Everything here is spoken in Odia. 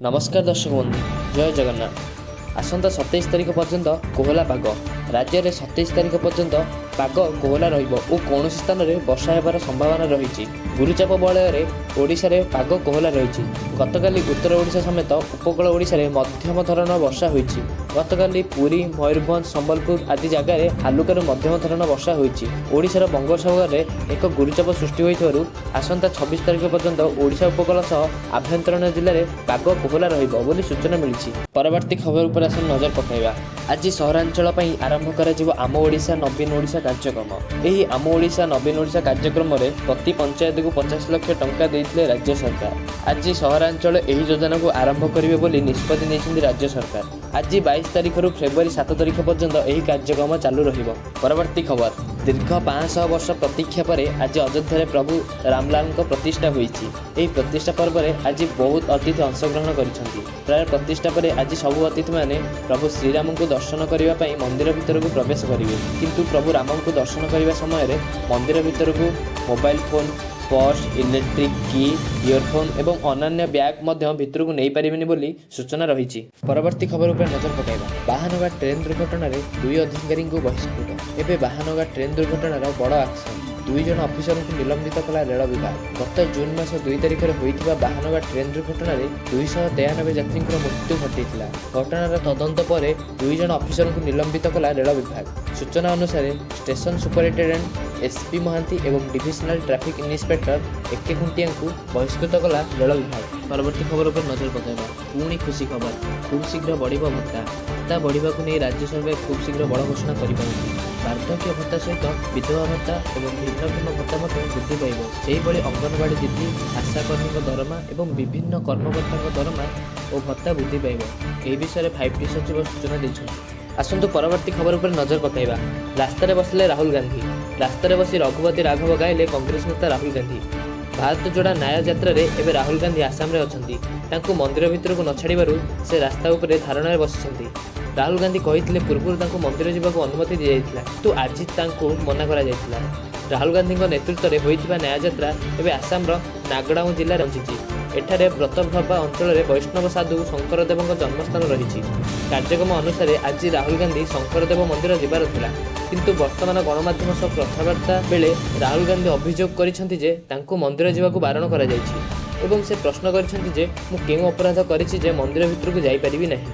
ନମସ୍କାର ଦର୍ଶକ ବନ୍ଧୁ, ଜୟ ଜଗନ୍ନାଥ। ଆସନ୍ତା 27 ତାରିଖ ପର୍ଯ୍ୟନ୍ତ କୋହଲା ପାଗ। ରାଜ୍ୟରେ 27 ତାରିଖ ପର୍ଯ୍ୟନ୍ତ ପାଗ କୋହଲା ରହିବ ଓ କୌଣସି ସ୍ଥାନରେ ବର୍ଷା ହେବାର ସମ୍ଭାବନା ରହିଛି। ଗୁରୁଚାପ ବଳୟରେ ଓଡ଼ିଶାରେ ପାଗ କୋହଲା ରହିଛି। ଗତକାଲି ଉତ୍ତର ଓଡ଼ିଶା ସମେତ ଉପକୂଳ ଓଡ଼ିଶାରେ ମଧ୍ୟମ ଧରଣର ବର୍ଷା ହୋଇଛି। ଗତକାଲି ପୁରୀ, ମୟୂରଭଞ୍ଜ, ସମ୍ବଲପୁର ଆଦି ଜାଗାରେ ହାଲୁକାରୁ ମଧ୍ୟମ ଧରଣର ବର୍ଷା ହୋଇଛି। ଓଡ଼ିଶାର ବଙ୍ଗୋପସାଗରରେ ଏକ ଗୁରୁଚାପ ସୃଷ୍ଟି ହୋଇଥିବାରୁ ଆସନ୍ତା 26 ତାରିଖ ପର୍ଯ୍ୟନ୍ତ ଓଡ଼ିଶା ଉପକୂଳ ସହ ଆଭ୍ୟନ୍ତରୀଣ ଜିଲ୍ଲାରେ ପାଗ କୋହଲା ରହିବ ବୋଲି ସୂଚନା ମିଳିଛି। ପରବର୍ତ୍ତୀ ଖବର ଉପରେ ଆସନ୍ତୁ ନଜର ପକାଇବା। ଆଜି ସହରାଞ୍ଚଳ ପାଇଁ ଆରମ୍ଭ କରାଯିବ ଆମ ଓଡ଼ିଶା ନବୀନ ଓଡ଼ିଶା କାର୍ଯ୍ୟକ୍ରମ। ଏହି ଆମ ଓଡ଼ିଶା ନବୀନ ଓଡ଼ିଶା କାର୍ଯ୍ୟକ୍ରମରେ ପ୍ରତି ପଞ୍ଚାୟତକୁ 50 ଲକ୍ଷ ଟଙ୍କା ଦେଇଥିଲେ ରାଜ୍ୟ ସରକାର। ଆଜି ସହରାଞ୍ଚଳ ଏହି ଯୋଜନାକୁ ଆରମ୍ଭ କରିବେ ବୋଲି ନିଷ୍ପତ୍ତି ନେଇଛନ୍ତି ରାଜ୍ୟ ସରକାର। ଆଜି 22 ତାରିଖରୁ ଫେବୃଆରୀ 7 ତାରିଖ ପର୍ଯ୍ୟନ୍ତ ଏହି କାର୍ଯ୍ୟକ୍ରମ ଚାଲୁ ରହିବ। ପରବର୍ତ୍ତୀ ଖବର। ଦୀର୍ଘ 500 ବର୍ଷ ପ୍ରତୀକ୍ଷା ପରେ ଆଜି ଅଯୋଧ୍ୟାରେ ପ୍ରଭୁ ରାମଲାଲଙ୍କ ପ୍ରତିଷ୍ଠା ହୋଇଛି। ଏହି ପ୍ରତିଷ୍ଠା ପର୍ବରେ ଆଜି ବହୁତ ଅତିଥି ଅଂଶଗ୍ରହଣ କରିଛନ୍ତି। ପ୍ରାୟ ପ୍ରତିଷ୍ଠା ପରେ ଆଜି ସବୁ ଅତିଥିମାନେ ପ୍ରଭୁ ଶ୍ରୀରାମଙ୍କୁ ଦର୍ଶନ କରିବା ପାଇଁ ମନ୍ଦିର ଭିତରକୁ ପ୍ରବେଶ କରିବେ। କିନ୍ତୁ ପ୍ରଭୁ ରାମଙ୍କୁ ଦର୍ଶନ କରିବା ସମୟରେ ମନ୍ଦିର ଭିତରକୁ ମୋବାଇଲ ଫୋନ୍, ପର୍ସ, ଇଲେକ୍ଟ୍ରିକ୍ କି, ଇୟରଫୋନ୍ ଏବଂ ଅନ୍ୟାନ୍ୟ ବ୍ୟାଗ୍ ମଧ୍ୟ ଭିତରକୁ ନେଇପାରିବେନି ବୋଲି ସୂଚନା ରହିଛି। ପରବର୍ତ୍ତୀ ଖବର ଉପରେ ନଜର ପକାଇବା। ବାହାନଗା ଟ୍ରେନ୍ ଦୁର୍ଘଟଣାରେ ଦୁଇ ଅଧିକାରୀଙ୍କୁ ବହିଷ୍କୃତ। ଏବେ ବାହାନଗା ଟ୍ରେନ୍ ଦୁର୍ଘଟଣାର ବଡ଼ ଆକ୍ସନ। ଦୁଇ ଜଣ ଅଫିସରଙ୍କୁ ନିଲମ୍ବିତ କଲା ରେଳ ବିଭାଗ। ଗତ ଜୁନ୍ ମାସ 2 ତାରିଖରେ ହୋଇଥିବା ବାହାନଗା ଟ୍ରେନ୍ ଦୁର୍ଘଟଣାରେ 293 ଯାତ୍ରୀଙ୍କର ମୃତ୍ୟୁ ଘଟିଥିଲା। ଘଟଣାର ତଦନ୍ତ ପରେ ଦୁଇ ଜଣ ଅଫିସରଙ୍କୁ ନିଲମ୍ବିତ କଲା ରେଳ ବିଭାଗ। ସୂଚନା ଅନୁସାରେ, station superintendent S P Mohanty ଏବଂ ଡିଭିଜନାଲ ଟ୍ରାଫିକ୍ ଇନ୍ସପେକ୍ଟର ଏକେ ଖୁଣ୍ଟିଆଙ୍କୁ ବହିଷ୍କୃତ କଲା ରେଳ ବିଭାଗ। ପରବର୍ତ୍ତୀ ଖବର ଉପରେ ନଜର ପକାଇବା। ପୁଣି ଖୁସି ଖବର। ଖୁବ୍ ଶୀଘ୍ର ବଢ଼ିବ ଭତ୍ତା। ଭତ୍ତା ବଢ଼ିବାକୁ ନେଇ ରାଜ୍ୟ ସରକାର ଖୁବ୍ ଶୀଘ୍ର ବଡ଼ ଘୋଷଣା କରିପାରନ୍ତି। ବାର୍ଦ୍ଧକ୍ୟ ଭତ୍ତା ସହିତ ବିଧବା ଭତ୍ତା ଏବଂ ଭିନ୍ନକ୍ଷମ ଭତ୍ତା ମଧ୍ୟ ବୃଦ୍ଧି ପାଇବ। ସେହିଭଳି ଅଙ୍ଗନବାଡ଼ି ଦିଦି, ଆଶାକର୍ମୀଙ୍କ ଦରମା ଏବଂ ବିଭିନ୍ନ କର୍ମକର୍ତ୍ତାଙ୍କ ଦରମା ଓ ଭତ୍ତା ବୃଦ୍ଧି ପାଇବ। ଏହି ବିଷୟରେ ଫାଇଭ୍ ଟି ସଚିବ ସୂଚନା ଦେଇଛନ୍ତି। ଆସନ୍ତୁ ପରବର୍ତ୍ତୀ ଖବର ଉପରେ ନଜର ପକାଇବା। ରାସ୍ତାରେ ବସିଲେ ରାହୁଲ ଗାନ୍ଧୀ। ରାସ୍ତାରେ ବସି ରଘୁପତି ରାଘବ ଗାଇଲେ କଂଗ୍ରେସ ନେତା ରାହୁଲ ଗାନ୍ଧୀ। ଭାରତ ଯୋଡ଼ା ନ୍ୟାୟ ଯାତ୍ରାରେ ଏବେ ରାହୁଲ ଗାନ୍ଧୀ ଆସାମରେ ଅଛନ୍ତି। ତାଙ୍କୁ ମନ୍ଦିର ଭିତରକୁ ନ ଛାଡ଼ିବାରୁ ସେ ରାସ୍ତା ଉପରେ ଧାରଣାରେ ବସିଛନ୍ତି। ରାହୁଲ ଗାନ୍ଧୀ କହିଥିଲେ, ପୂର୍ବରୁ ତାଙ୍କୁ ମନ୍ଦିର ଯିବାକୁ ଅନୁମତି ଦିଆଯାଇଥିଲା, କିନ୍ତୁ ଆଜି ତାଙ୍କୁ ମନା କରାଯାଇଥିଲା। ରାହୁଲ ଗାନ୍ଧୀଙ୍କ ନେତୃତ୍ୱରେ ହୋଇଥିବା ନ୍ୟାୟଯାତ୍ରା ଏବେ ଆସାମର ନାଗଡ଼ାଉଁ ଜିଲ୍ଲାରେ ପହଞ୍ଚିଛି। ଏଠାରେ ବ୍ରତଭବା ଅଞ୍ଚଳରେ ବୈଷ୍ଣବ ସାଧୁ ଶଙ୍କରଦେବଙ୍କ ଜନ୍ମସ୍ଥାନ ରହିଛି। କାର୍ଯ୍ୟକ୍ରମ ଅନୁସାରେ ଆଜି ରାହୁଲ ଗାନ୍ଧୀ ଶଙ୍କରଦେବ ମନ୍ଦିର ଯିବାର ଥିଲା। କିନ୍ତୁ ବର୍ତ୍ତମାନ ଗଣମାଧ୍ୟମ ସହ କଥାବାର୍ତ୍ତା ବେଳେ ରାହୁଲ ଗାନ୍ଧୀ ଅଭିଯୋଗ କରିଛନ୍ତି ଯେ ତାଙ୍କୁ ମନ୍ଦିର ଯିବାକୁ ବାରଣ କରାଯାଇଛି ଏବଂ ସେ ପ୍ରଶ୍ନ କରିଛନ୍ତି ଯେ ମୁଁ କେଉଁ ଅପରାଧ କରିଛି ଯେ ମନ୍ଦିର ଭିତରକୁ ଯାଇପାରିବି ନାହିଁ?